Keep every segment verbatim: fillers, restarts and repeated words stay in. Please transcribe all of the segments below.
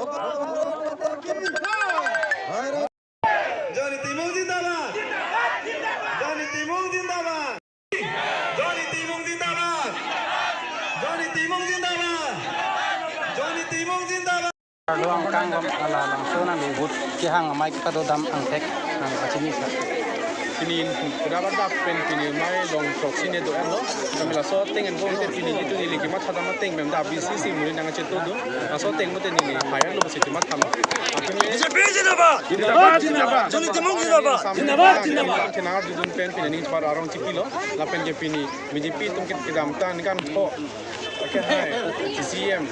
Johnny Timung zindabad! Johnny Timung zindabad! Johnny Timung zindabad! Johnny Timung zindabad! Johnny Timung zindabad! Lo angkang bom ala langso nangli vote kehang amei kepadodam angthek nangpachini sa. Pini kedap adap pen pini amei long throksi ne do-etlo. Kami laso ateng enbom te pini jitu neli kematha dam ateng pen da B C C muri nangchetongdun. Laso ateng mo te neli hayar lo si kematha lo. B J P zindabad! Zindabad, zindabad! Johnny Timung zindabad! Zindabad, zindabad! Kena arjudun pen pini ning par arong chipilo. Lapen ke pini B J P atum ke kedamtang kan po. Oke, hai. C E M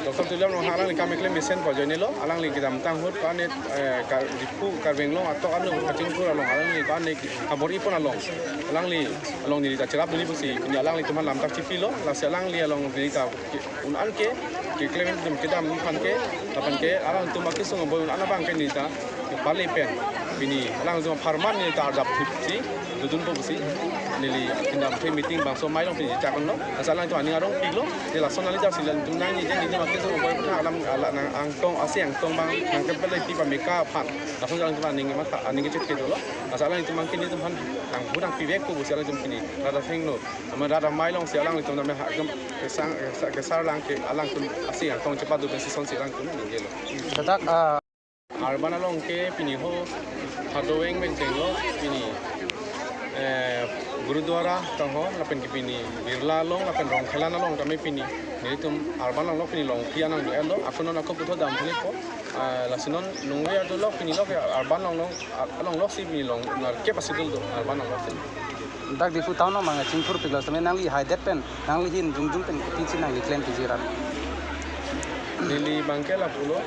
Doctor Tuliram Ronghang alangli kam keklem mesen po ajoine lo. Alangli kedamtang ahut panet, eh, Kar-, Diphu, Karbi Anglong atok ano kachingthur along alangli panet kabor-i pon along. Alangli along neli ta cherapdunji pusi, pini alanglitum aphan lamtak chipilo, lasi alangli along neli ta ke-, un-an ke, keklem atum kedam aphan ke, lapen ke, alangtum akesung aboi un-an abang ke neli ta, kepale pen, pini, alangtum apharman neli ta arjap thip si, dodunpo pusi, neli kedamthe meeting bangso amei along pini chaklo, lasi alangtum aning arongpiklo, neli lason neli ta si alangtum nangji je nelitum akesung aboi aphan alam, ala nang angtong, ase angtong abang, nangkepale pi pameka aphan, lason alangtum aning matha, aning kechet kedolo, lasi alangtum abang ke nelitum aphan, nang budang pivekpo pusi alangtum pini, rada thengno. Amat rada amei along si alanglitum name ha kum kesang, kesa-, kesar lang ke alangtum ase angtong chepado pen sison si alangtum ningjelo. Ladak, ah, Arban along ke pini ho Hardoi Veng pen chenglo pini, eh, Gurudwara tang ho lapen ke pini Birla along lapen Rongkhelan along tame pini nelitum Arban along lo pini longpi anang do-etlo, ako non ako puthot damthani po, ah, lasi non nungve adolo pini lo ke Arban along lo, ah, along lo si pini long narkep asidul do Arban along lo si. Dak Diphu town along abang chingthurpiklo seme nangli haidet pen, nangli ahin jongjong pen kopisi nangli klempiji rat. Neli abang ke lapulo.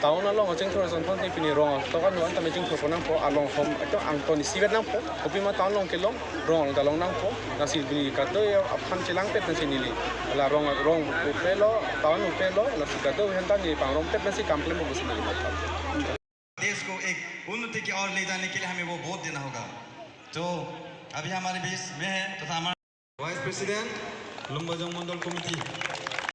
Town along chingthur ason thon ke pini rong atok an wan tame chingthur pon nangpo along hom ato angton isivet nangpo. Kopima town along kelong, rong along ta long nangpo. Lasi pini kadokave aphan chelangpet nangsi neli. Ala rong, rong upelo, town upelo, lasi kadokave aphanta neli pangrongpet nangsi kam klempo pusi neli matha. देश को एक उन्नति की ओर ले जाने के लिए हमें वो वोट देना होगा। तो अभी हमारे बीच में है तथा हमारे Vice President, Lumbajong Mandal Committee.